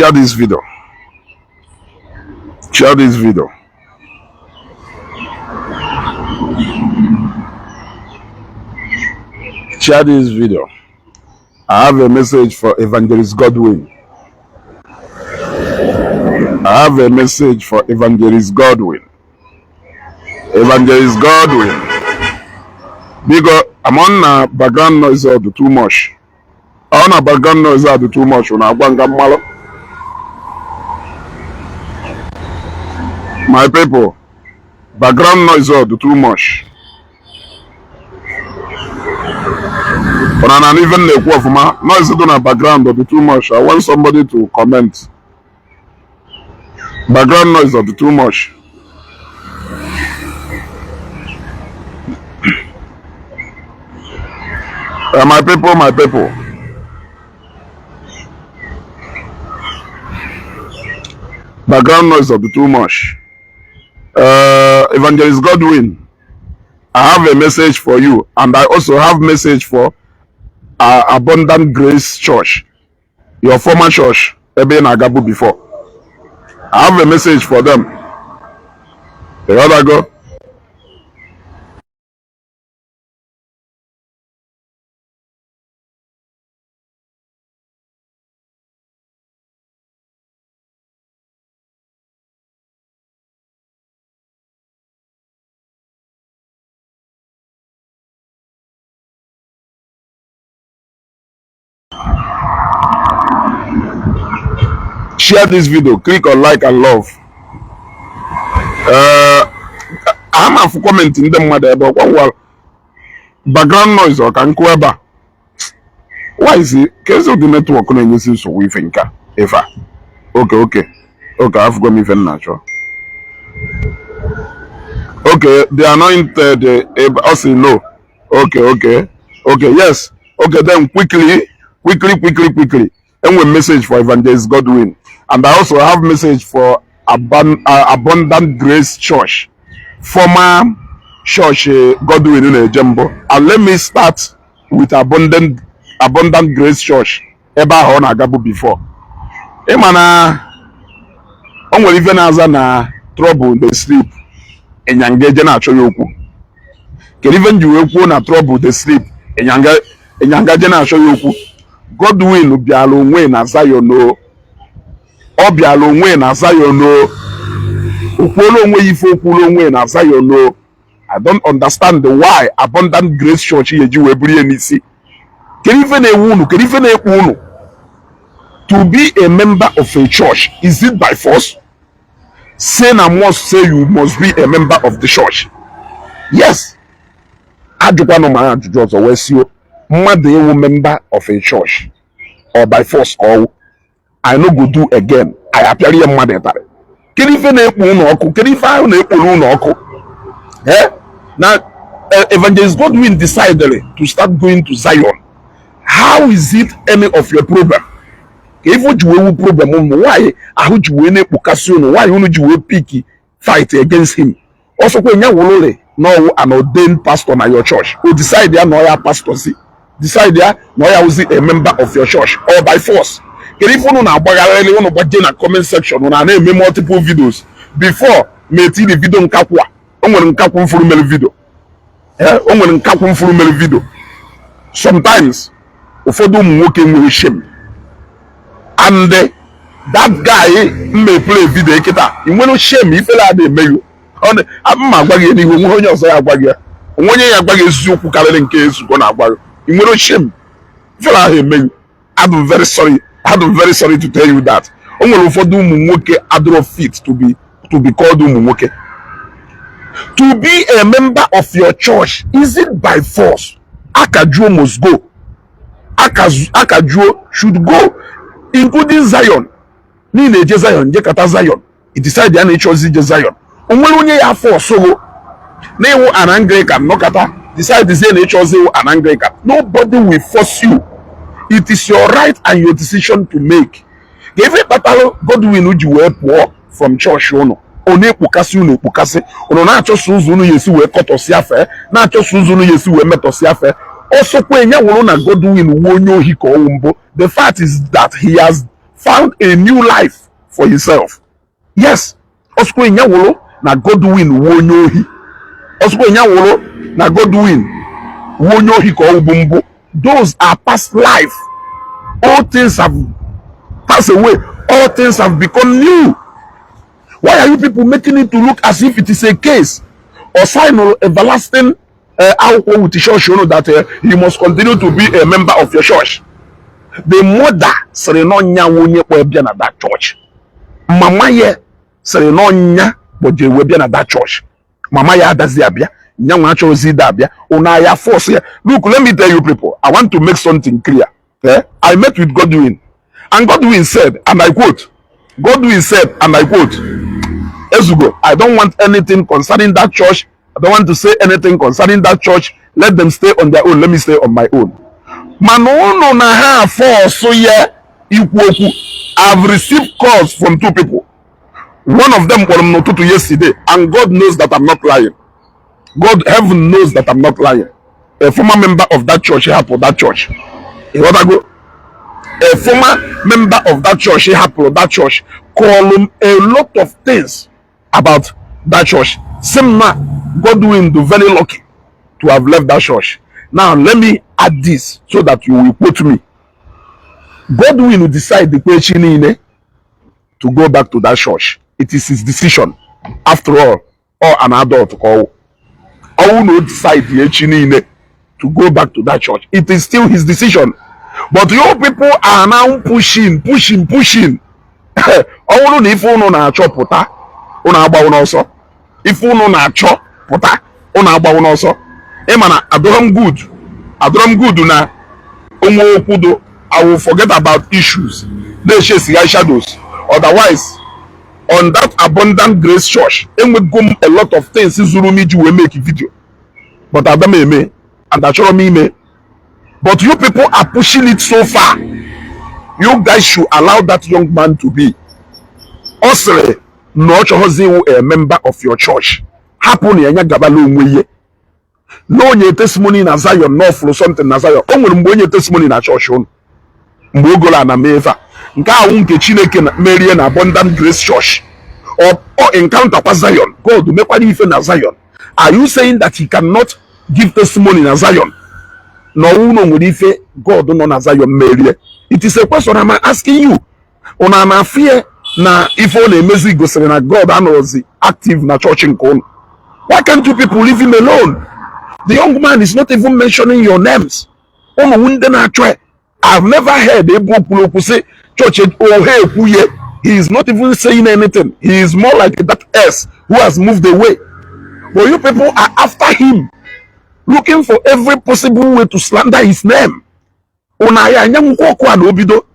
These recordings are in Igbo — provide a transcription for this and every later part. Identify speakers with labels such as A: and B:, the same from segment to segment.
A: Share this video. Share this video. Share this video. I have a message for Evangelist Godwin. I have a message for Evangelist Godwin. Evangelist Godwin. Biko, I'm on na background noise ọ dị too much. Ọ na background noise ọ dị too much na agwa nga mmalụ. My people, background noise ọ dị too much. But na even na-ekwu ọfụma, noise dị na background ọ dị too much. I want somebody to comment. Background noise ọ dị too much. My people, my people. Background noise of the too much. Evangelist Godwin, I have a message for you, and I also have message for Abundant Grace Church, your former church, ebe ị na-agabu before. I have a message for them. You gotta go. Share this video, click on like and love. Ama afụ comment ndị mmadụ ebe ọkwa ngwa background noise ọ ka nkụ ebe a. Why is it? Ka ezi ụdị network na-enyesi nsogbu ife nka ife a? Okay, okay. Okay, afụgo m ife m na-achọ. Okay, the anointed ọ sị no. Okay, okay. Okay, yes. Okay, then quickly, quickly, quickly, quickly. Enwe message for Evangelist Godwin. And I also have message for Abundant Grace Church. Former church Godwin na-eje mbụ. And let me start with Abundant Grace Church. Ebe ahụ ọ na-agabu before. Ị ma na o nwere ife na-aza na trouble dey sleep. Ịnyanga eje na-achọ ya okwu. Kedu ife m ji wee kwuo na trouble dey sleep? Ịnyanga je na-achọ ya okwu. Godwin bịara onwe na Zion o. Ọ bịara onwe na Zion o. O kwuola onwe ya ife o kwuola onwe na Zion o. I don't understand why Abundant Grace Church ya eji wee buru ya n'isi. Kedu ife na-ewu unu? Kedu ife na-ekpu unu? To be a member of a church, is it by force? Say na must say you must be a member of the church. Yes. Ajụkwanụ ma ajụjụ ọzọ wee sio mmadụ ịwụ member of a church or by force ka ọwụ. I no go do again. I apịara ihe mmadụ ịtarị. Kedu ife na-ekpu unu ọkụ? Kedu ife ahụ na-ekpuru unu ọkụ? Na Evangelist Godwin decided to start going to Zion. How is it any of your problem? Ka ife ji wee wu problem unu, nwaanyị ahụ ji wee na-ekpokasị unu, nwaanyị unu ji wee pick fight against him. Ọsọkwa nya wụrụle na ọwụ an ordained pastor na your church. O decide ya na ọ ya pastor si. Decide ya na ọ ya wụzi a member of your church or by force. Kedu ife unu na-agbagharịrị unu gbaje na comment section unu na-eme multiple videos before ma etiri video nkakwụ a. O nwere nkakwụ mfụrụ mere video. O nwere nkakwụ mfụrụ mere video. Sometimes ụfọdụ ụmụ nwoke nwere shame. And that guy mme play video kịta ị nwere shame ifele a na-eme gị. Mma agwa gị n'ihu onwe onye ọzọ ya agwa gị ya. Onwe onye ya agwa gị eziokwu karịrị nke ezugo na-agwa gị. Ị nwere shame ifele ahụ eme gị. I'm very sorry. I'm very sorry to tell you that. O nwere ụfọdụ ụmụ nwoke adịrọ fit to be called ụmụ nwoke. To be a member of your church, is it by force? Akajuo must go. Akajuo should go, including Zion. N'ihi na-eje Zion, jekata Zion. I decide ya na ịchọzi ije Zion. O nwere onye ya force go na ịwụ an Anglican nọkata decide say na ịchọzi ịwụ an Anglican. Nobody will force you. It is your right and your decision to make. Ka ife kpatalụ Godwin ji wee pụọ from church unu, ọ na-ekpokasị unu ekpokasị, unu na-achọsọ ụzọ unu ya esi wee kọtọsị afe, na-achọsọ ụzọ unu ya esi wee metọsị afe. Ọsọkwa enye wụrụ na Godwin wuo onye ohi ka ọwụ mbụ. The fact is that he has found a new life for himself. Yes, ọsụkwa nya wụrụ na Godwin wu onye ohi, ọsụkwa nya wụrụ na Godwin wu onye ohi ka ọ bụ mbụ, those are past life. All things have passed away, all things have become new. Why are you people making it to look as if it is a case or sign of everlasting akwụkwọ with the church, you know that he must continue to be a member of your church? The mother sịrị na ọnya nwe onye kpọ bịa na that church. Mama ya sịrị na ọnya kpọje wee bịa na that church. Mama ya adazi abịa, nya nwa achọghịzi ide abịa, ụna ya force ya. Look, let me tell you people, I want to make something clear, eh? I met with Godwin and Godwin said, and I quote, Godwin said, and I quote, "Ezugo, I don't want anything concerning that church. I don't want to say anything concerning that church. Let them stay on their own. Let me stay on my own." Mana unu na ha force ya ikwu okwu. I've received calls from two people. One of them kpọrọ m n'ụtụtụ yesterday, and God knows that I'm not lying. God, heaven knows that I'm not lying. A former member of that church hapụrụ that church. Ịghọtago? A former member of that church hapụrụ that church called m a lot of things about that church. Sị m na Godwin do very lucky to have left that church. Now let me add this so that you will quote me. Godwin will decide the echi niile to go back to that church. It is his decision. After all an adult ka ọwụ. Ọwụ na o decide echi niile to go back to that church, it is still his decision. But you people are now pushing, pushing, pushing. Ọ bụrụ na ife unu na-achọ pụta, unu agbawo n'ọsọ. Ife unu na-achọ pụta, unu agbawo n'ọsọ. Ịma na adọrọ m good, adọrọ m good na onwe okwu do. I will forget about issues na-echesiga shadows. Otherwise, on that Abundant Grace Church, enwego m a lot of things zuru m iji wee make video, but ada m eme and achọrọ m ime. But you people are pushing it so far. You guys should allow that young man to be. Ọ sịrị na ọ chọghọzi iwu a member of your church, hapụ na ya nya gabala onwe ihe na onye testimony na Zion na ọfụrụ something na Zion. O nwere mgbe onye testimony na chọọchị unu mgbe ogolo a na mee ife a nke ahụ nke Chineke merie na Abundant Grace Church, ọ encounter kwa Zion. God mekwara ife na Zion. Are you saying that he cannot give testimony na Zion, na ọnwụ na o nwere ife God nọ na Zion merie? It is a question I'm asking you. Unu a na-afụ na ife ọ na-emezi gosiri na God anọzi active na chọọchị nke unu. Why can't you people leave him alone? The young man is not even mentioning your names. Unu ndị na-achọ ya, I've never heard ebe o kwuru okwu sị chọọchị ohe ekwuye. He is not even saying anything. He is more like that S who has moved away. But you people are after him, looking for every possible way to slander his name. Ụna ya anyanwụkwa ọkụ a na obido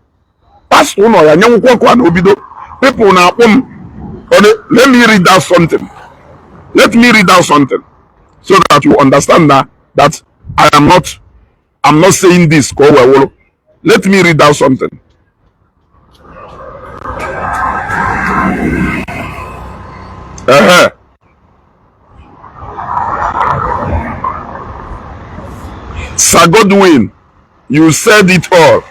A: pastor ụnọ ya anyanwụkwa ọkụ a na obido. People na-akpọ m. Let me read out something. Let me read out something so that you understand that I'm not saying this ka o wee wụrụ. Let me read out something. Sir Godwin, you said it all.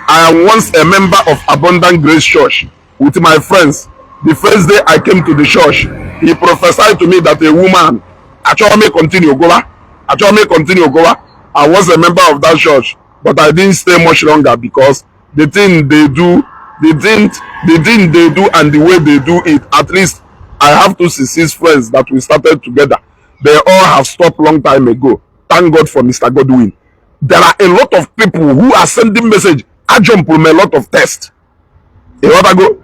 A: I am once a member of Abundant Grace Church with my friends. The first day I came to the church, he prophesied to me that a woman. Achọrọ m continue gowa. Achọrọ m continue gowa. I was a member of that church, but I didn't stay much longer because the thing they do, the thing they do and the way they do it, at least I have two six friends that we started together. They all have stopped long time ago. Thank God for Mr. Godwin. There are a lot of people who are sending message. I jump from a lot of tests. Ịghọtago?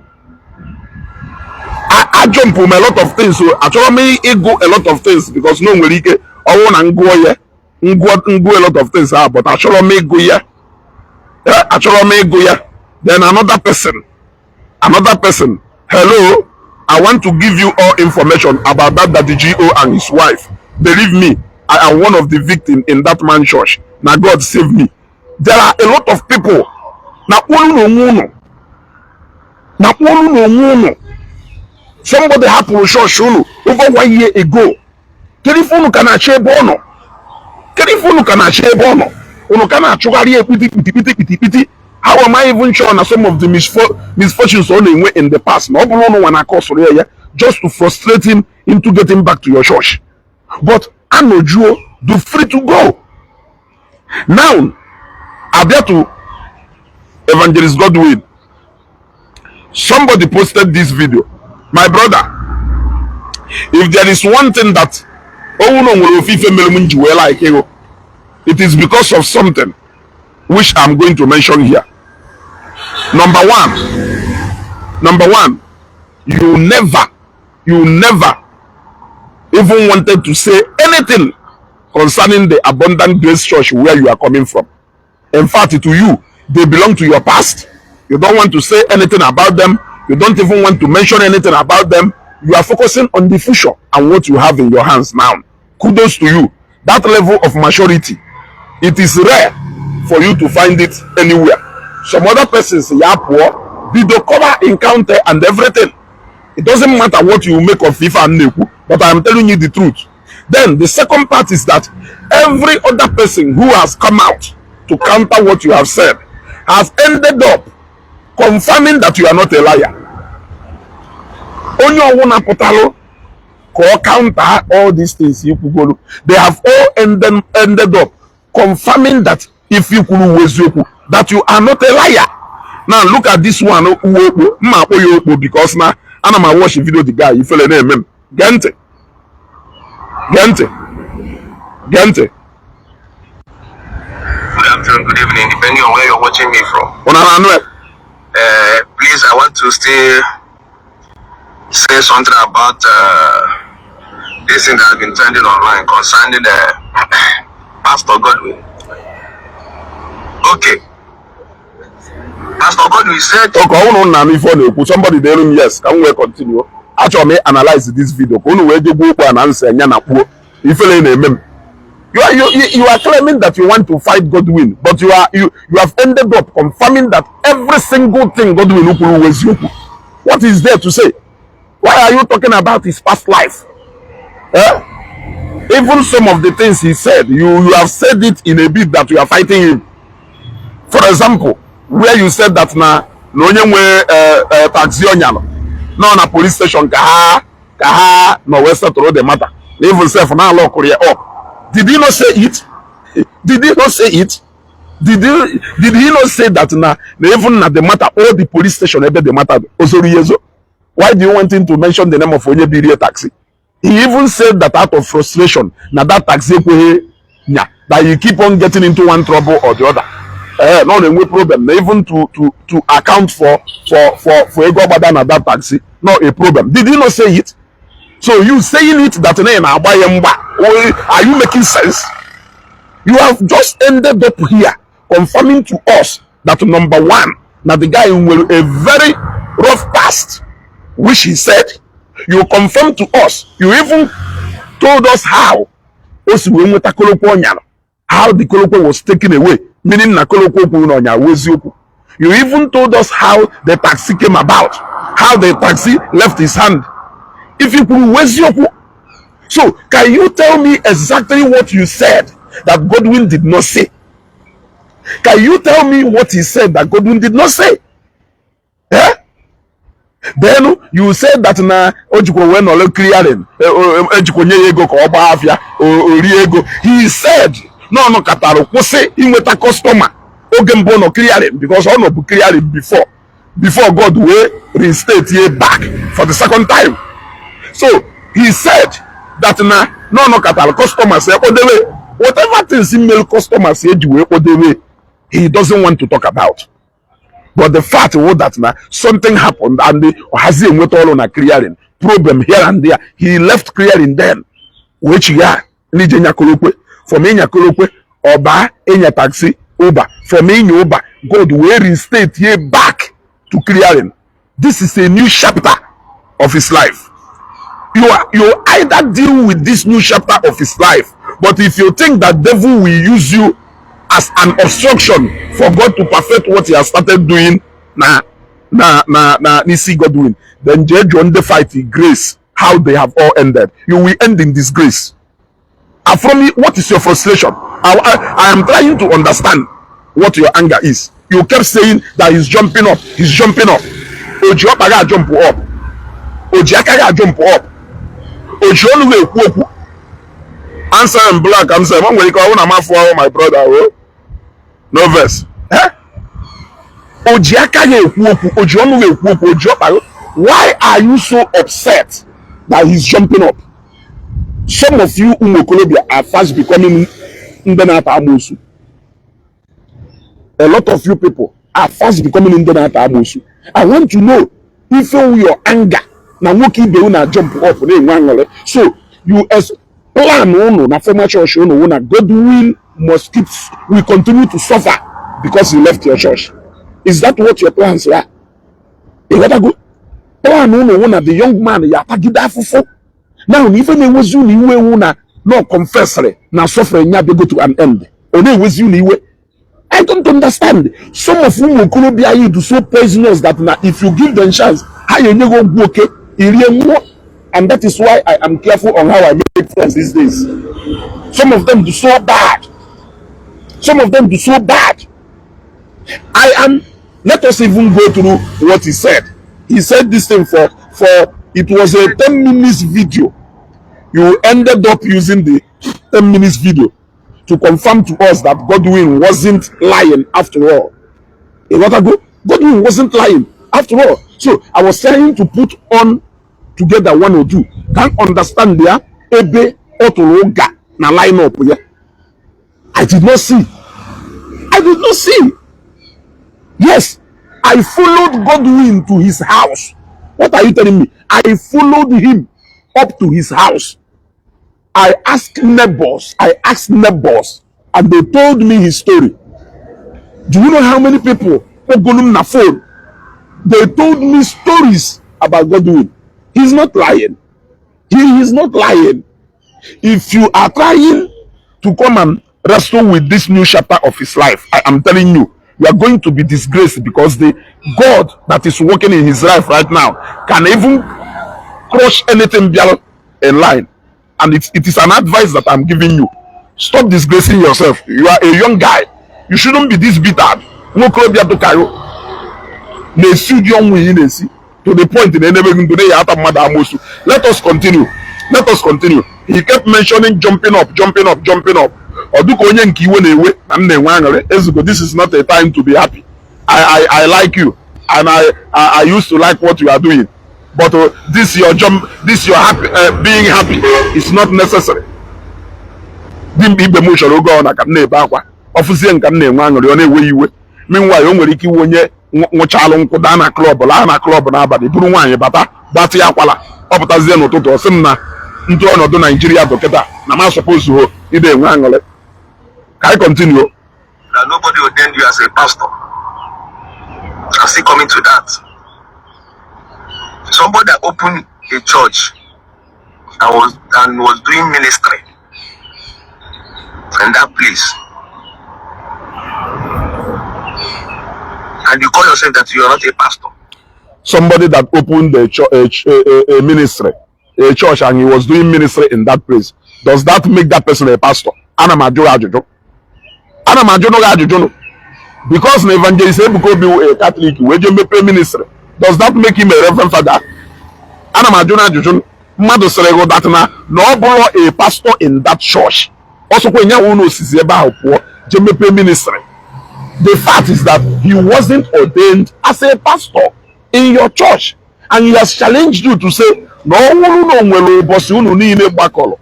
A: I jump from a lot of things. So achọrọ m ịgụ a lot of things because no nwere ike ọnwụ na ngụọ ya ngụọ ngụọ a lot of things ahụ, but achọrọ m ịgụ ya. Achọrọ m ịgụ ya. Then another person, "Hello, I want to give you all information about that Daddy G.O. and his wife. Believe me, I am one of the victims in that man church. Na God save me." There are a lot of people na kpolu na onwe unu, na kpolu na onwe unu. Somebody hapụrụ church unu over one year ago. Kedu ife unu ka na-achọ ebe ọ nọ? Kedu ife unu ka na-achọ ebe ọ nọ? Unu ka na-achụgharị ekpiti kpiti kpiti kpiti kpiti. How am I even sure na some of the misfortunes ọ na-enwe in the past na ọ bụrụ ụnụ nwa na-akọsụrụ ya ya just to frustrate him into getting back to your church? But anojuo do free to go. Now abịa to Evangelist Godwin. Somebody posted this video. My brother, if there is one thing that owu na nwere ofe ife mere m ji wee like ego, it is because of something which I'm going to mention here. Number one, you never even wanted to say anything concerning the Abundant Grace Church where you are coming from. In fact, to you, they belong to your past. You don't want to say anything about them. You don't even want to mention anything about them. You are focusing on the future and what you have in your hands now. Kudos to you. That level of maturity, it is rare for you to find it anywhere. Some other persons ya pụọ bido cover encounter and everything. It doesn't matter what you make of ife m na-ekwu, but I am telling you the truth. Then the second part is that every other person who has come out to counter what you have said has ended up confirming that you are not a liar. Onye ọwụna pụtalụ ka ọ counter all these things ikwugolu, they have all ended up confirming that if you kwuru uwe eziokwu, that you are not a liar. Now look at this one, uwe okpo mma akpọ ya okpo, because na ana m watch video the guy, ifele na-eme m. Gee ntị, gee ntị, gee ntị.
B: Good afternoon, good evening, depending on where you're watching me from.
A: Ụna na-anụ ya?
B: Please, I want to still say something about this thing that has been trending online concerning Pastor Godwin. Okay. Pastor Godwin said,
A: Okay, ọ bụrụ na anụ ife ọ na-ekwu, somebody dere m yes ka m wee continue. Achọrọ m analyze this video ka unu wee jegbuo okwu a na nsị nya na kpuo ifele na-eme m. You are claiming that you want to fight Godwin, but you have ended up confirming that every single thing Godwin kwuru wụ eziokwu. What is there to say? Why are you talking about his past life? Eh? Even some of the things he said, you have said it in a bit that you are fighting him. For example, where you said that na onye nwe taxi ọnyalụ nọ na police station ka ha nọ wee settle the matter, na even sef na alọkụrụ ya up. Did he not say it? Did he not say it? Did he not say that na even na the matter, all the police station ebe the matter ozoro ya ezo? Why do you want him to mention the name of onye birie taxi? He even said that out of frustration na that taxi ekweghị nya, that you keep on getting into one trouble or the other, eh, no na-enwe problem, na even to account for ego ọgbada na that taxi, not a problem. Did he not say it? So you saying it that na ị na-agba ya mgba, are you making sense? You have just ended up here confirming to us that number one, na the guy nwere a very rough past, which he said. You confirm to us, you even told us how o si wee nweta kolokwo ọnyara, how the kolokwo was taken away, meaning na kolokwo kwuru na ọnya wụ eziokwu. You even told us how the taxi came about, how the taxi left his hand. If you kwuru wụ eziokwu, so can you tell me exactly what you said that Godwin did not say? Can you tell me what he said that Godwin did not say? Eh? Then you said that na o jikwa wee nọrọ clearing, ejikwa nye ya ego ka ọ gbaa afịa, o rie ego. He said na ọ nọkọtara kwụsị inweta customer oge mbụ nọ clearing, because ọ nọbụ clearing before God wee reinstate ye back for the second time. So he said that na ọ nọkọtara customers ekpodebe. Whatever things mere customers eji wee kpodebe, he doesn't want to talk about. But the fact was that na something happened and the ọhazi enweta ọrụ na clearing, problem here and there. He left clearing, then wee chigha n'ije nyakolokwe. From ịnyakolokwe, ọba ịnya taxi, Uber. From ịnya Uber, God wee reinstate ye back to clearing. This is a new chapter of his life. You either deal with this new chapter of his life, but if you think that devil will use you as an obstruction for God to perfect what he has started doing na n'isi Godwin, then jee jụọ ndị fight grace how they have all ended. You will end in disgrace. And from me, what is your frustration? I am trying to understand what your anger is. You You kept saying that he's jumping up, he's jumping up. O ji ọkpa ga jump up, o ji aka ga jump up, o ji ọnụ ga ekwu okwu. Answer in black. I'm saying, nwere ike ọ bụrụ na m afọ, my brother o no verse. Eh? O ji aka ya ekwu okwu, o ji ọnụ ya ekwu okwu, o ji ọkpa ya. Why are you so upset that he's jumping up? Some of you ụmụ okorobịa are fast becoming ndị na-ata amoosu. A lot of you people are fast becoming ndị na-ata amoosu. I want to know ife your anger na nwoke ibe unu na jump up na-enwe aṅụrị. So you as plan unu na former church unu wụ na Godwin must keep, will continue to suffer because he left your church. Is that what your plans are? Ịghọtago? Plan unu wụ na the young man ya atagide afụfụ now, na ife na-enwezi unu iwe ewu na no confessry na suffering ya bịago to an end, ọ na-ewezi unu iwe. I don't understand. Some of ụmụ okorobịa anyị do so poisonous that na if you give them chance, ha ga-enye gị ọgwụ oke irie nwụọ. And that is why I am careful on how I make friends these days. Some of them do so bad. Some of them do so bad. I am let us even go through what he said. He said this thing for it was a 10 minutes video. You ended up using the 10 minutes video to confirm to us that Godwin wasn't lying after all. A lot ago, Godwin wasn't lying after all. So I was trying to put on together one or two. Can't understand there. Ebe ọ tụrụ ụga na line up ya. I did not see. I did not see. Yes, I followed Godwin to his house. What are you telling me? I followed him up to his house. I asked neighbors. I asked neighbors, and they told me his story. Do you know how many people kpọgolu m na phone? They told me stories about Godwin. He's not lying. He is not lying. If you are trying to come and wrestle with this new chapter of his life, I am telling you, you are going to be disgraced, because the God that is working in his life right now can even crush anything bịara in line. And it is an advice that I'm giving you. Stop disgracing yourself. You are a young guy. You shouldn't be this bitter. Nwokorobịa dụkayo na-esi ụdị ọnwụ ị na-esi to the point na enebe ndụ ya ata mmadụ amosu. Let us continue. Let us continue. He kept mentioning jumping up, jumping up, jumping up. Ọ dịka onye nke iwe na-ewe na m na-enwe aṅụrị. Ezugo, this is not a time to be happy. I like you and I used to like what you are doing, but this your jump, this your happy, being happy is not necessary. Dimkpa ibe m chọrọ oge ọ na ka m na-ebe akwa, ọfụzie nka m na-enwe aṅụrị, ọ na-ewe iwe. Meanwhile, o nwere ike iwe onye nwụchalụ nkwụ, daa na club, laa na club n'abalị, buru nwaanyị bata, gbatị akwala, ọ pụtazie n'ụtụtụ, ọ sị m na ntụ ọnọdụ Naijiria dọkịta na ma suppose ho ide enwe aṅụrị. Ka anyị continue.
B: That nobody ordained you as a pastor. I'm still coming to that. Somebody that opened a church and was doing ministry in that place, and you call yourself that you are not a pastor.
A: Somebody that opened a ministry, a church, and he was doing ministry in that place, does that make that person a pastor? Ana m ajụ gị ajụjụ, ana m ajụ gị ajụjụ nụ. Because na Evangelist Ebuka Obi wụ a Catholic wee jee mepee ministry, does that make him a reverend father? Ana m ajụ na ajụjụ nụ. Mmadụ sịrị gị that na ọ bụrụ a pastor in that church, ọsọkwa enyanwụ na osisi ebe ahụ pụọ jee mepee ministry, the fact is that he wasn't ordained as a pastor in your church, and he has challenged you to say na ọ bụrụ na o nwere ụbọchị unu niile gbakọrọ,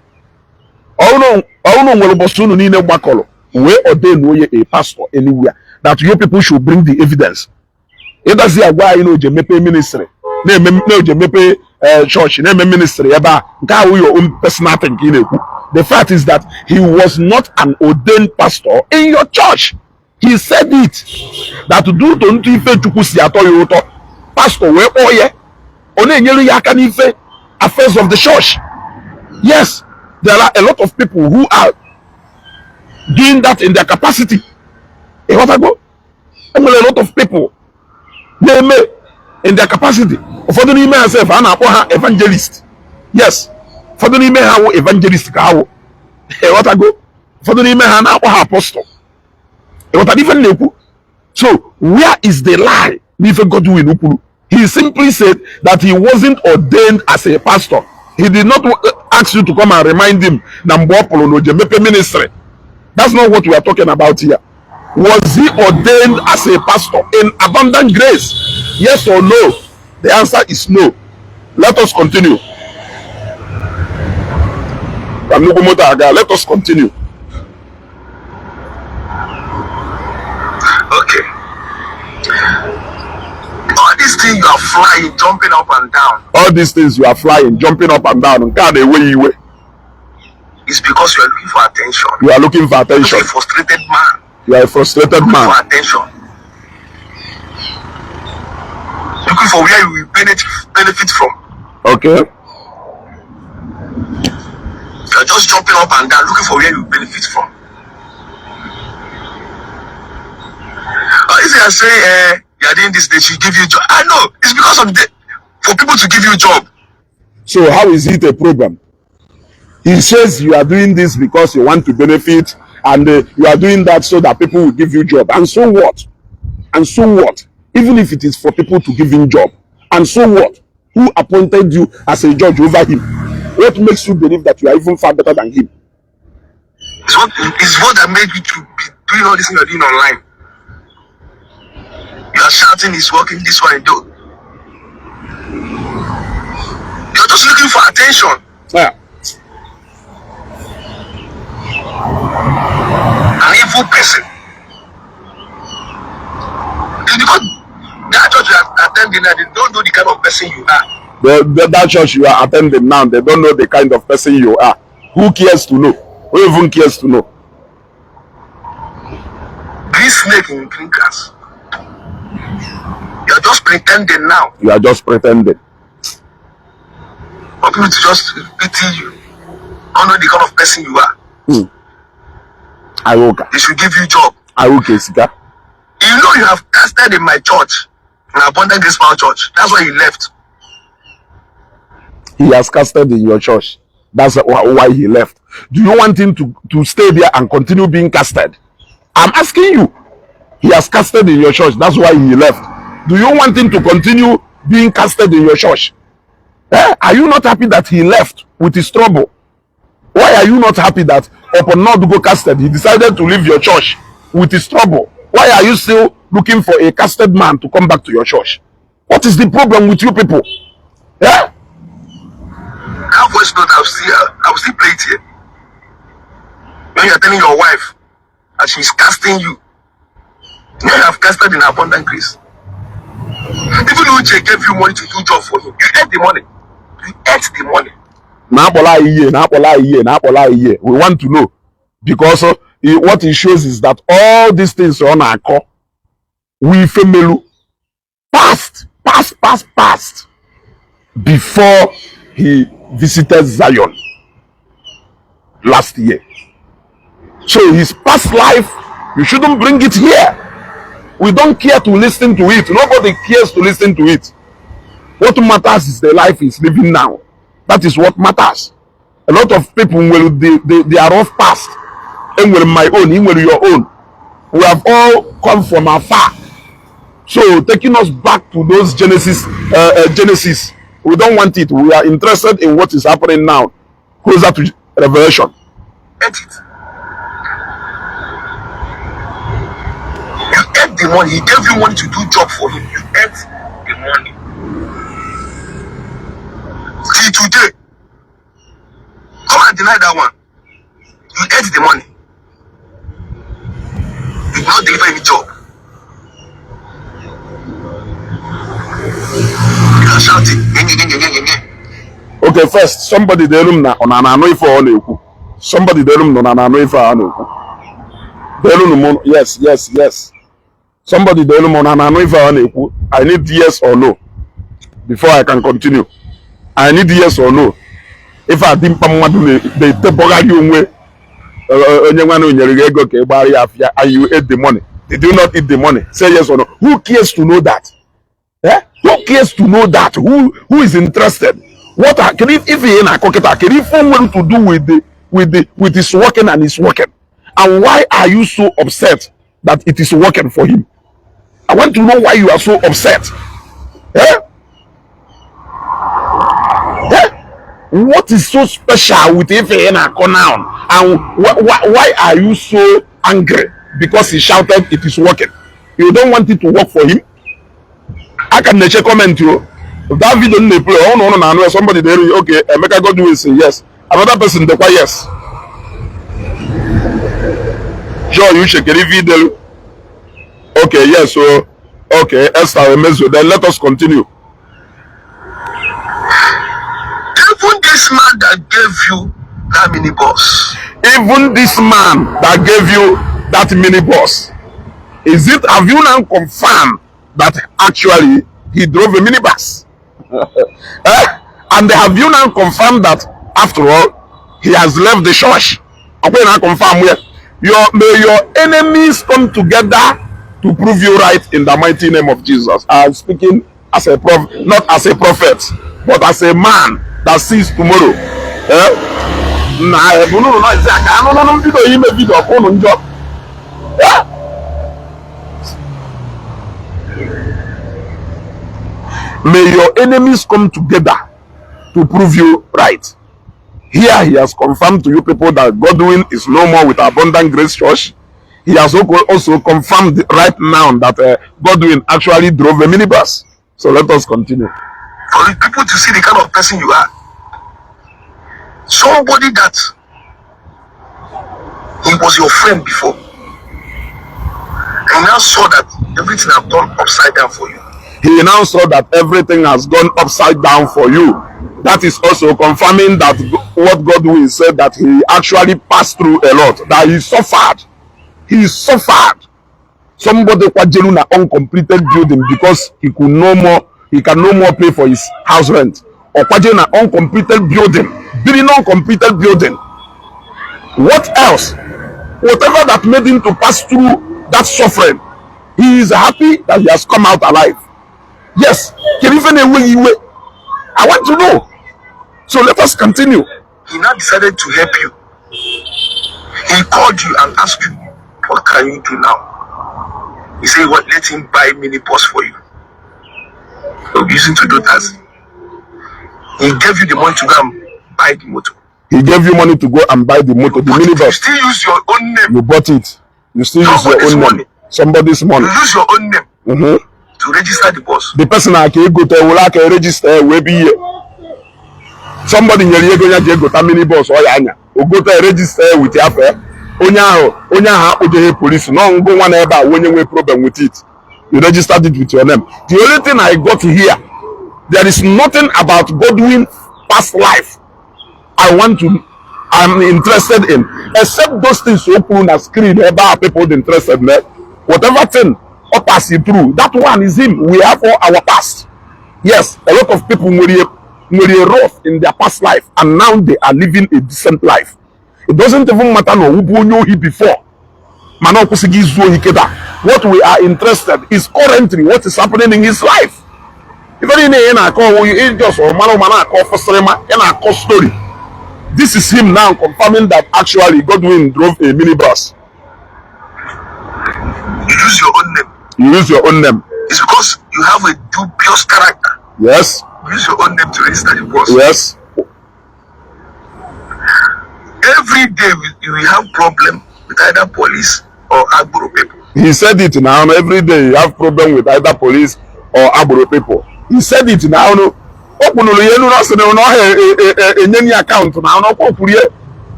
A: ọ bụrụ na o nwere ụbọchị unu niile gbakọrọ wee ordain onye a pastor anywhere, that you people should bring the evidence. Ịdazi agwa anyị na o ji emepe ministry, na-eme na o ji emepe church, na-eme ministry ebe a, nke ahụ your own personal thing ka ị na-ekwu. The fact is that he was not an ordained pastor in your church. He said it that due to ntụ ife Chukwu si atọ ya ụtọ, pastor wee kpọọ ya, ọ na-enyere ya aka n'ife affairs of the church. Yes, there are a lot of people who are doing that in their capacity. Ịghọtago? Enwere a lot of people na-eme in their capacity. Ụfọdụ n'ime ha sef, a na-akpọ ha evangelist. Yes, ụfọdụ n'ime ha wụ evangelist ka ha wụ. Ịghọtago? Ụfọdụ n'ime ha na-akpọ ha apostle. Ịghọtara ife m na-ekwu? So where is the lie n'ife Godwin kwuru? He simply said that he wasn't ordained as a pastor. He did not ask you to come and remind him na mgbe ọ pụrụ na o je mepe ministry. That's not what we are talking about here. Was he ordained as a pastor in Abundant Grace? Yes or no? The answer is no. Let us continue. Ka nnukwu moto aga. Let us continue.
B: Okay. All these things you are flying, jumping up and down,
A: All these things you are flying, jumping up and down, nke a na-ewe ya iwe.
B: Is because you are looking for attention.
A: You are looking for
B: You're
A: attention.
B: a frustrated man.
A: You are a frustrated
B: Looking
A: man.
B: for attention. Looking for where you will benefit from.
A: Okay.
B: You are just jumping up and down, looking for where you benefit from. If you are saying you are doing this, they should give you job. I know it's because of the for people to give you job.
A: So how is it a problem? He says you are doing this because you want to benefit, and you are doing that so that people will give you job. And so what? And so what? Even if it is for people to give him job. And so what? Who appointed you as a judge over him? What makes you believe that you are even far better than him?
B: It's what that made you to be doing all this thing you are doing online. You are shouting, it's working this one. Do. You're just looking for attention.
A: Yeah.
B: An evil person. It's because that church you are attending now, they don't know the kind of person you are.
A: That church you are attending now, they don't know the kind of person you are. Who cares to know? Who even cares to know?
B: Green snake in green grass. You are just pretending now
A: You are just pretending.
B: For people to just pity you. Don't know the kind of person you are.
A: Ayoka.
B: They should give you job.
A: Ayoka Sika.
B: You know you have casted in my church, in Abundant Grace Power Church. That's why you left.
A: He has casted in your church. That's why he left. Do you want him to stay there and continue being casted? I'm asking you. He has casted in your church. That's why he left. Do you want him to continue being casted in your church? Eh? Are you not happy that he left with his trouble? Why are you not happy that upon not go casted, he decided to leave your church with his trouble? Why are you still looking for a casted man to come back to your church? What is the problem with you people? Eh?
B: That voice note, I'll still play it here. When you are telling your wife that she's casting you, you have casted in Abundant Grace. Even though Uche gave you money to do job for him, you ate the money. You ate the money.
A: Na-akpọla anyị ihe, na-akpọla anyị ihe, na-akpọla anyị ihe. We want to know because what it shows is that all these things ọ na-akọ we femelu past, past, past, past, before he visited Zion last year. So his past life, you shouldn't bring it here. We don't care to listen to it. Nobody cares to listen to it. What matters is the life he's living now. That is what matters. A lot of people will they are off past. Enwere my own, enwere your own. We have all come from afar. So taking us back to those Genesis, we don't want it. We are interested in what is happening now, closer to Revelation.
B: Ate it. You ate the money. He gave you money to do job for him. You ate the money. Till today, come and deny that one. You ate the money. You did not deliver any job. You are shouting. "Nye, nye, nye, nye, nye, nye."
A: Okay, first, somebody delu m na ọ na anụ ife ọ na-ekwu. Somebody delu m nọ na anụ ife a na-ekwu. Delu m, yes. Somebody delu m na anụ ife a na-ekwu. I need yes or no before I can continue. I need yes or no. Ife a dị mkpa mmadụ na-etebọgharị onwe onye nwanne nyere gị ego ka ị gbara ya afịa and you ate the money. Did you not eat the money? Say yes or no. Who cares to know that? Eh? Who cares to know that? Who is interested? What are, can if he na kịta, kedu ife o nwere to do with his working and his working? And why are you so upset that it is working for him? I want to know why you are so upset. Eh? Eh? What is so special with ife ị na-akọ now? And why are you so angry? Because he shouted it is working. You don't want it to work for him? A ka m na-eche comment o. That video m na-eplay, ọ ụnụ na-anụ ya, somebody dey, okay, Emeka Godwin say yes. Another person dekwa yes. Joy Uche, kedu ife idelu? Okay, yes, so okay, Esther Emezo, then let us continue.
B: Even this man that gave you that minibus,
A: Even this man that gave you that minibus, is it, have you now confirmed that actually he drove a minibus? Eh? And have you now confirmed that after all he has left the church? Okay, now confirm where your may your enemies come together to prove you right in the mighty name of Jesus. I'm speaking as a prophet, not as a prophet, but as a man that sees tomorrow. Eh? Na ebunu na isi aka anụ nụ mbido ime video ọkụ unu njọ. Eh? May your enemies come together to prove you right. Here he has confirmed to you people that Godwin is no more with Abundant Grace Church. He has also confirmed right now that Godwin actually drove a minibus. So let us continue.
B: For the people to see the kind of person you are. Somebody that he was your friend before, and now saw that everything have gone upside down for you.
A: He now saw that everything has gone upside down for you. That is also confirming that what Godwin said, that he actually passed through a lot, that he suffered. He suffered. Somebody kwajelu na uncompleted building because he could no more, he can no more pay for his house rent. Or kwaje na uncompleted building, building uncompleted building. What else? Whatever that made him to pass through that suffering, he is happy that he has come out alive. Yes. Kedu ife na-ewe iwe? I want to know. So let us continue.
B: He now decided to help you. He called you and asked you, what can you do now? He said, what, let him buy minibus for you. You're using to do that. He gave you the money to go and buy the motor.
A: He gave you money to go and buy the motor, the
B: But you
A: minibus.
B: still use your own name.
A: You bought it. You still use your
B: Somebody's
A: own name.
B: money.
A: Somebody's money.
B: You use your own name to register the bus.
A: The person aka egote were aka register wee bụ ihe. Somebody nyere ya ego ya ji egota minibus ọ ya anya. O gote, register with afọ onye ahụ, onye ahụ akpụjeghị polisi nọ ngụ nwa na ebe a onye nwee problem with it. You registered it with your name. The only thing I got here, there is nothing about Godwin past life I want to, I'm interested in, except those things o kwuru na screen ebe a people dị interested na whatever thing ọ pass through. That one is him. We have all our past. Yes, a lot of people nwere rough in their past life and now they are living a decent life. It doesn't even matter na owubu onye ohi before, mana ọ kwụsịghị izu ohi kịta. What we are interested is currently what is happening in his life. Ife niile ị na-akọ ọwụ ị just mara ụma na-akọ fụsịrịma ị na-akọ story. This is him now confirming that actually Godwin drove a minibus.
B: You use your own name.
A: You use your own name.
B: It's because you have a dubious character.
A: Yes.
B: You use your own name to register the bus.
A: Yes.
B: Every day you will have problem with either police or Agboro people.
A: He said it now. Every day you have problem with either police or Agboro people. He said it now. O kwunuru ya elu na ọ sị na ọ enye ya account na ọ kwuru ya,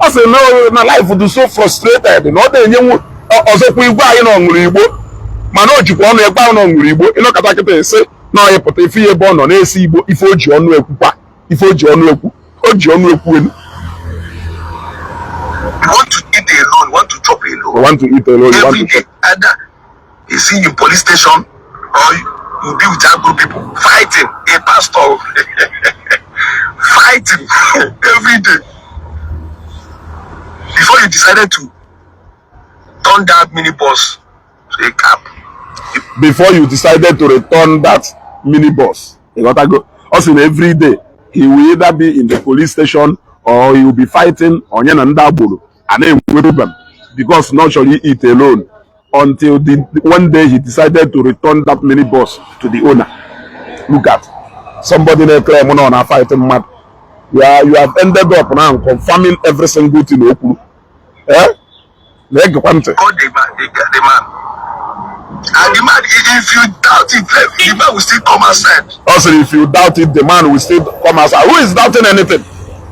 A: ọ sị na life dị so frustrated na ọ na-enyenwu ọzọkwa igwe anyị na ọ ṅụrụ igbo, mana o jikwa ọnụ egbe ahụ na ọ ṅụrụ igbo. Ịnọkọta kịta ese na ọ pụta ife ya ebe ọ nọ na-esi igbo, ife o ji ọnụ ekwukwa, ife o ji ọnụ ekwu, o ji ọnụ ekwu elu.
B: You want to eat alone, you want to chop
A: You
B: alone.
A: want to eat alone, you want
B: Every
A: to
B: day, either you see in police station or you be with Agboro people fighting a pastor, fighting every day. Before you decided to turn that minibus to a cab.
A: Before you decided to return that minibus, you gotta go. Also, every day he will either be in the police station or he will be fighting onye na ndị agboro a na-enwe problem because not chọrọ eat alone. Until the one day he decided to return that minibus to the owner. Look at somebody na-claim na ọ na-fight mmadụ. You have ended up now confirming every single thing o kwuru. Eh, na-egekwa ntị.
B: Call the man, the man. And the man, if you doubt it, the man will still come outside.
A: Also, if you doubt it, the man will still come outside. Who is doubting anything?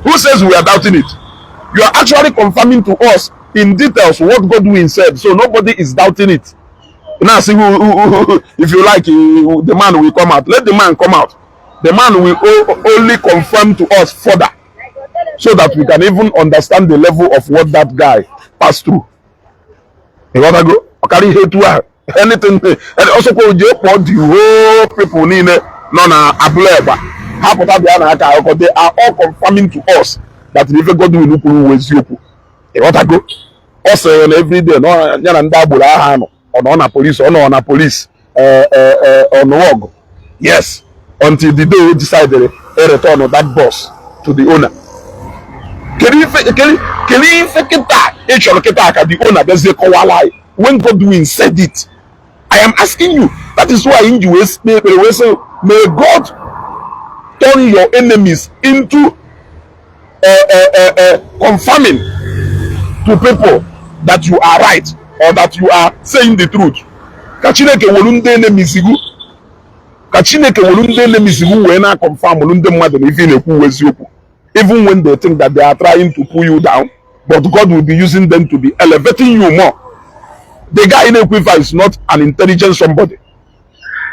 A: Who says we are doubting it? You are actually confirming to us in details what Godwin said, so nobody is doubting it. Now see who, if you like, the man will come out. Let the man come out. The man will only confirm to us further so that we can even understand the level of what that guy passed through. Ịghọtago? Ọ karịa ihe etu ahụ. Anything, and also kwa jee kpọọ the whole people niile nọ na Abule Egba, ha pụta bịa na aka akụkọ. They are all confirming to us that ife Godwin kwuru wụ eziokwu. Ịghọtago? Ọ sịrị na everyday na ya na ndị agboro ahụ anọ, ọ nọ na police, ọ nọ na police ọnụọgụ, yes, until the day he decided to return that bus to the owner. Kedu ife kịta ị chọrọ kịta ka the owner bịazie kọwala anyị when Godwin said it? I am asking you. That is why m ji wee kpee ekpere wee sị, may God turn your enemies into confirming to people that you are right or that you are saying the truth. Ka Chineke welu ndị enemies gị, ka Chineke welu ndị enemies gị wee na-confirm ndị mmadụ na ife ị na-ekwu wụ eziokwu, even when they think that they are trying to pull you down, but God will be using them to be elevating you more. The guy na-ekwu ife is not an intelligent somebody.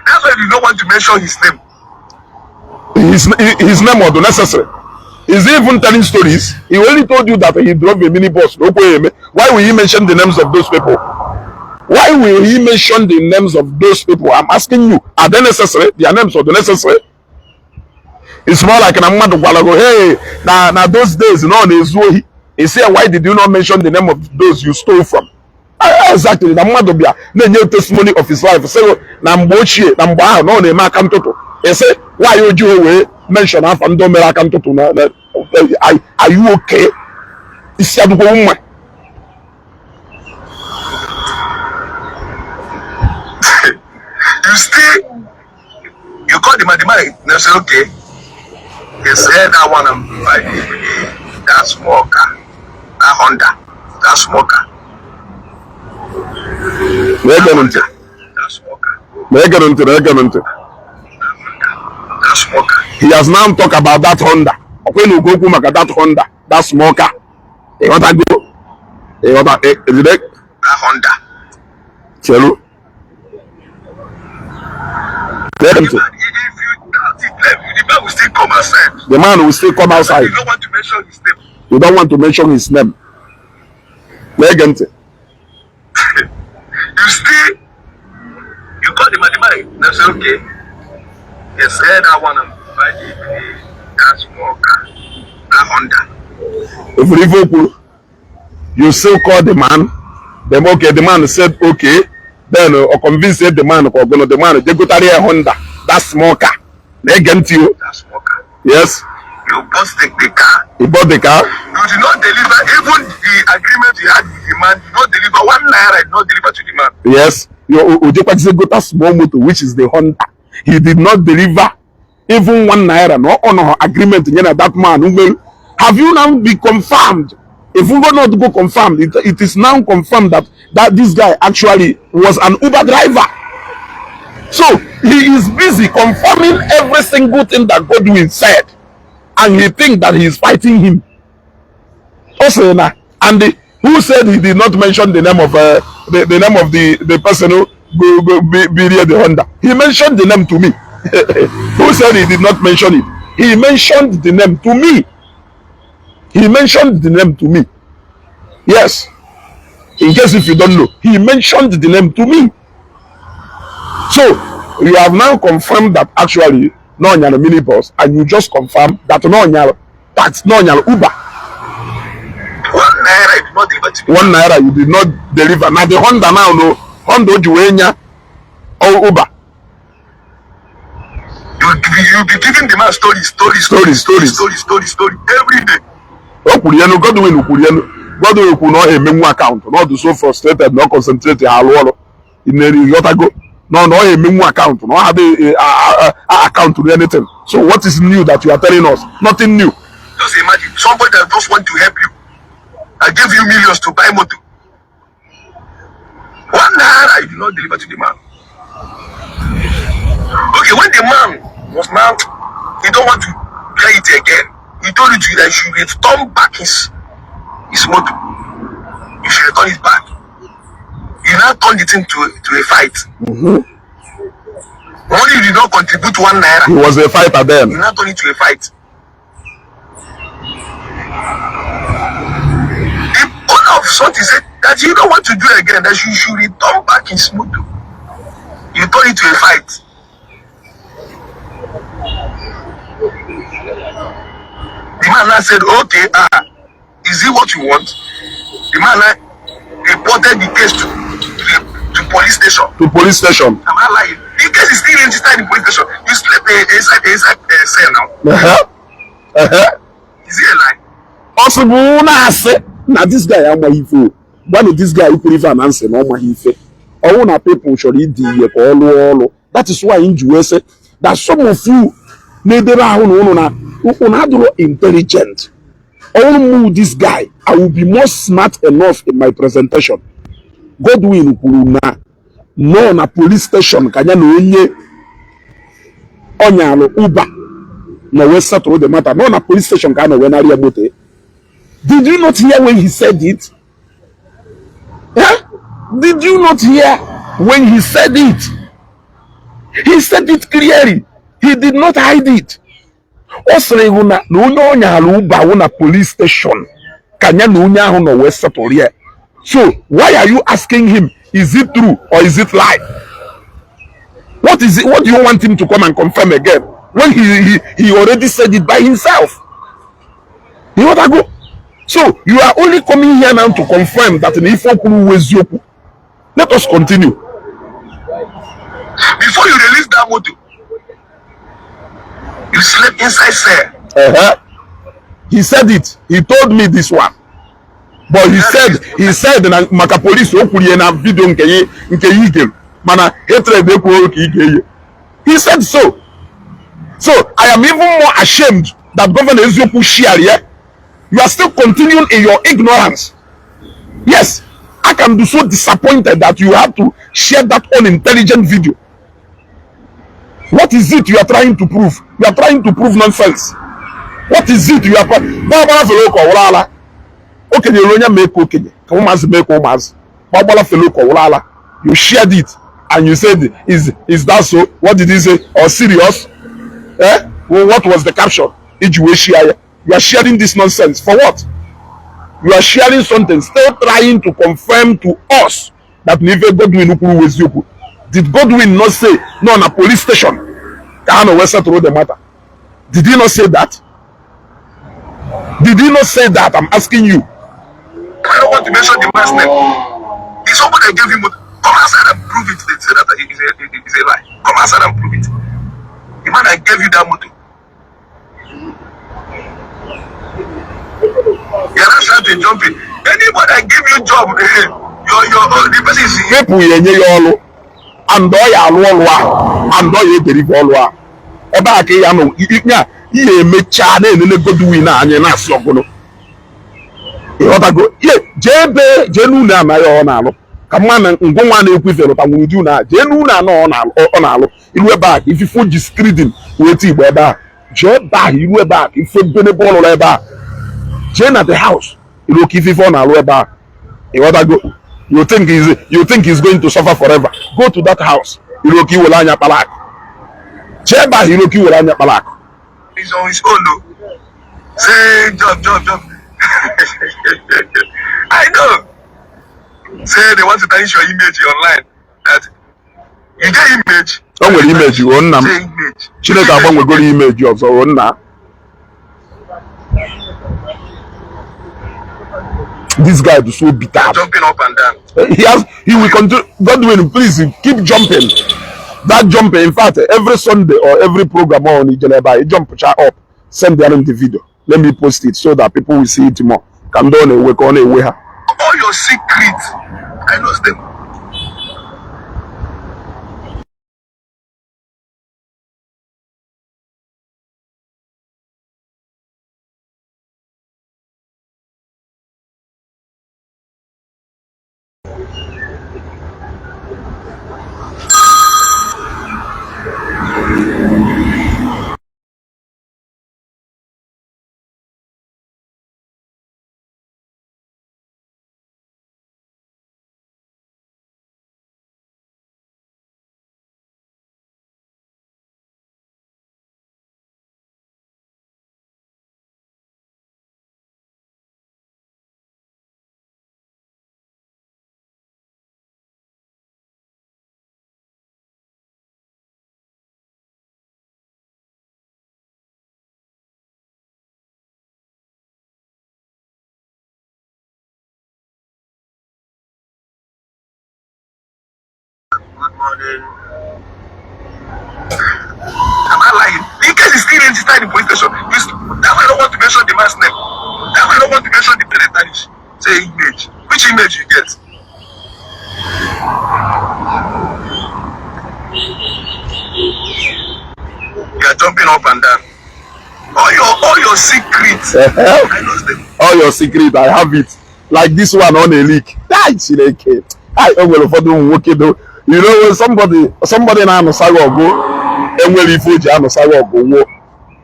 B: That's why you don't want to mention his name.
A: His name was necessary? Is he even telling stories? He only told you that he drove a minibus. Why will he mention the names of those people? Why will he mention the names of those people? I'm asking you, are they necessary? Their names are they necessary? It's more like na mmadụ gwara go, hey, na those days na ọ na-ezu ohi. He say, why did you not mention the name of those you stole from? Ah, exactly. Na mmadụ bịa na-enye testimony of his life, sị na mgbe ochie, na mgbe ahụ na ọ na-eme aka ntụtụ, ị sị why o jighị wee mention afa ndị o mere aka ntụtụ? Na are you okay? Isi adịkwa mma.
B: You still, you call the man, the man, they say, okay. They said that one I'm buying that small car, that Honda, that small car.
A: Na-ege m ntị.
B: That small car,
A: Na-ege m ntị, na-ege m ntị.
B: That small car.
A: He has now talk about that Honda. Ọkwa na okwu maka that Honda, that small car. Ịghọtago? Ịghọta ejide?
B: That Honda.
A: Chelu, na-ege m ntị.
B: If you doubt it, the man will still come outside.
A: The man will still come outside.
B: You don't want to mention his name.
A: You don't want to mention his name. Na-ege ntị.
B: You still, you call the man, they say, okay. They said that one I'm buying that small car, that Honda.
A: Efuru ife o kwuru? You still call the man. Then okay, the man said okay. Then ọ convince the man ka ọ gụnụ, the man je gotara ya Honda, that small car. Na-ege ntị o.
B: That small car.
A: Yes.
B: You bought the car.
A: He bought the car.
B: You did not deliver even the agreement you had with the man. You did not deliver 1 naira. You did not deliver to the man.
A: Yes, o jekwazie gota small motor, which is the Honda. He did not deliver even 1 naira no honor agreement nye na that man nwere. Have you now be confirmed? If we go not go confirmed, it is now confirmed that this guy actually was an Uber driver. So he is busy confirming every single thing that Godwin said, and he think that he is fighting him. Also na, and who said he did not mention the name of the name of the person who go be the Honda? He mentioned the name to me. Who said he did not mention it? He mentioned the name to me. He mentioned the name to me. Yes, in case if you don't know, he mentioned the name to me. So you have now confirmed that actually no nyara minibus, and you just confirm that no nyara tax, no nyara Uber.
B: 1 naira you did not deliver to the
A: 1 naira you did not deliver. Na the Honda now, no Honda o ji wee nya Uber.
B: You be giving the man story, story,
A: Story, stories.
B: Story, story, story every day.
A: O kwuru ya nu, Godwin kwuru ya nu. Godwin kwuru na ọ emenwu account, na ọ dị so frustrated na ọ concentrate ha alụ ọrụ ineri. Ghọtago? Na ọ emenwu account, na ọ ha dị account anything. So what is new that you are telling us? Nothing new.
B: Just imagine somebody that just want to help you and give you millions to buy motor. ₦1 you did not deliver to the man. Okay, when the man was now, he don't want to play it again. He told you to, that you should return back his motor. You should return it back. You now turn the thing to a fight. Money you did not contribute ₦1.
A: He was a fighter then.
B: You now turn it to a fight. The owner of something said that you don't want to do again, that you should return back his motor. You turn it to a fight. The man now said, "Okay, is it what you want?" The man now reported the case to police station.
A: To police station.
B: Am I lying? The case is still registered in police station. You slept inside cell now. Is it a lie?
A: Ọ sị bụ na-asị na this guy amaghị ife o. Gwanụ this guy kwuru ife a na nsị na ọ maghị ife. Ọnwụ na people chọrọ ịdị ihe ka ọ lụọ ọrụ. That is why m ji wee sị that some of you na-edebe ahụ na ụnụ na ụnụ adịrọ intelligent. Ọnwụ mụ, this guy, I will be more smart enough in my presentation. Godwin kwuru na nọ na police station ka ya na onye ọnyalụ Uber na wee settle the matter. Nọ na police station ka a na wee narị ya moto. Did you not hear when he said it? Eh? Did you not hear when he said it? He said it clearly. He did not hide it. Ọ sịrị hụ na onye ọnyalụ Uber wụ na police station ka ya na onye ahụ nọ wee settle ya. So why are you asking him, is it true or is it lie? What is it? What do you want him to come and confirm again when he already said it by himself? You know that go? So you are only coming here now to confirm that in ife kwuru wụ eziokwu. Let us continue.
B: Before you release that motor, you slept inside cell.
A: He said it. He told me this one. But he said na maka police o kwuru ya na video nke ya igelu, mana hatred ekwughị ka ị ga-eye. He said so. So I am even more ashamed that Governor Eziokwu share ya. You are still continuing in your ignorance. Yes, I can be so disappointed that you have to share that unintelligent video. What is it you are trying to prove? You are trying to prove nonsense. What is it you are? Gbagbara fere ka ọwụrụ ala. Okenye ruo onye mee ka okenye ka ụmụazị mee ka ụmụazị. Gbagbara fere ka ọwụrụ ala. You shared it and you said, Is that so?" What did he say? Or serious? Eh? Well, what was the caption? Iji wee share ya. You are sharing this nonsense for what? You are sharing something, still trying to confirm to us that na ife Godwin kwuru wụ eziokwu. Did Godwin not say no na police station ka ha nọ wee settle the matter? Did he not say that? Did he not say that? I'm asking you.
B: I don't want to mention the man's name. It's somebody that gave him motor. Come outside and prove it. They say that it is a lie. Come outside and prove it. The man that gave you that motor. You're not shouting, jumping. Anybody that gave you job, your oh, the person is
A: People ya enye ya ọrụ and ọ ya alụ ọrụ ahụ and ọ ya ederive ọrụ ahụ ebe a ka ya nọ ya ihe emechaa na-enene Godwin anyị na-asị ọgụnụ. Ịghọtago? Ihe jee ebe, jee n'ụlọ anaghị ọ na-alụ ka mma na ngụ nwa na-ekwu ife lụta nwere ụdị ụlọ a. Jee n'ụlọ anọ ọ na-alụ iru ebe a ka ififo ji screening wee ti igbo ebe a. Jee ebe ahụ, iru ebe a ka ife benebe ọ lụrụ ebe a. Jee na the house, iru ka ife ọ na-alụ ebe a. Ịghọtago? You think he's going to suffer forever? Go to that house, iru ka iwere anya kpara akụ. Jee ebe ahụ, iru ka iwere anya kpara akụ.
B: Is on his own. No. Say job, job, job. I know. Say they want to tarnish your image online. That you get image.
A: O nwere image o nna m.
B: Say image.
A: Chineke agbanwegoro image ọzọ o nna. This guy is so bitter.
B: Jumping up and down.
A: He will continue. Godwin, please keep jumping. That jumping, in fact, every Sunday or every program on Ijeleba, he jump up, send them the video. Let me post it so that people will see it more. Ka ndị ọ na-ewe ka ọ na-ewe ha.
B: All your secrets, I know them. Good morning. Am I lying? The case is still registered in the police station. That's why I don't want to mention the man's name. That's why I don't want to mention the parent tarnish. Say image. Which image you get? You are jumping up and down. All your secrets. I know them.
A: All your secret, I have it. Like this one on a leak. Ai, Chineke. Ai, o nwere ụfọdụ ụmụ nwoke do. You know when somebody na-anụsa gị ọgụ, enwere ife o ji anụsa gị ọgụ nwụọ.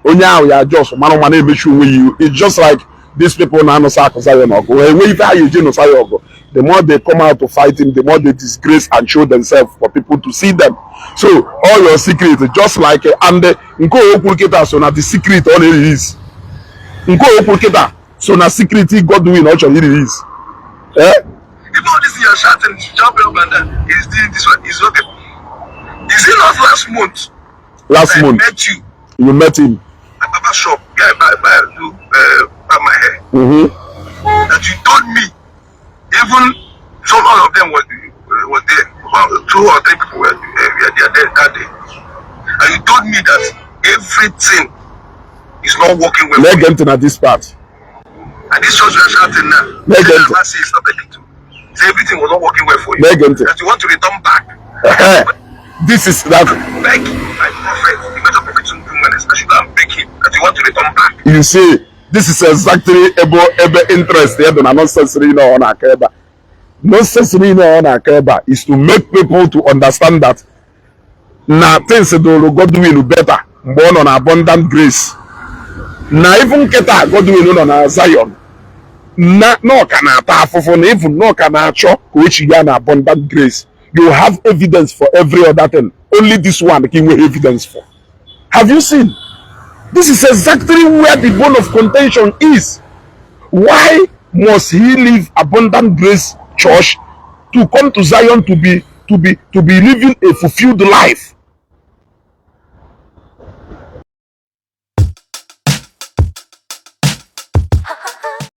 A: Onye ahụ ya just mara ma na-emechi onwe ya ihu. It's just like these people na-anụsa akụsa ya n'ọgụ. Ha enwe ife ha ga-eji nụsa ya ọgụ. The more they come out to fight him, the more they disgrace and show themselves for people to see them. So all your secret, just like and nke o kwuru kịta so na the secret ọ na-erelease. Nke o kwuru kịta so na secret Godwin ọ chọrọ irelease. Eh?
B: Even all this thing you're shouting, jumping up and down, is this one is okay. Is it not last month
A: Last
B: I
A: month
B: met you
A: you met him.
B: at Baba shop, guy buy do buy my hair? That you told me even some of them were there. About two or three people were there that day. And you told me that everything is not working well for
A: Na-ege
B: you.
A: ntị na this part.
B: And this church you are shouting now,
A: Na-ege
B: say
A: ntị.
B: last year started it too. Say everything was not working well for you.
A: Na-ege ntị.
B: That you want to return back.
A: This is that
B: Beg my prophet, the major prophet to do I should go and beg him that you want to return back.
A: You see, this is exactly ebe interest ya dị na nonsense niile ọ na-akọ ebe a. Nonsense niile ọ na-akọ ebe a is to make people to understand that na things dụrụ Godwin better mgbe ọ nọ na Abundant Grace. Na even nkịta Godwin nọ na Zion na ọ ka na-ata afụfụ, na even na ọ ka na-achọ ka o chiga na Abundant Grace. You have evidence for every other thing, only this one ka ị nweghị evidence for. Have you seen? This is exactly where the bone of contention is. Why must he leave Abundant Grace Church to come to Zion to be living a fulfilled life?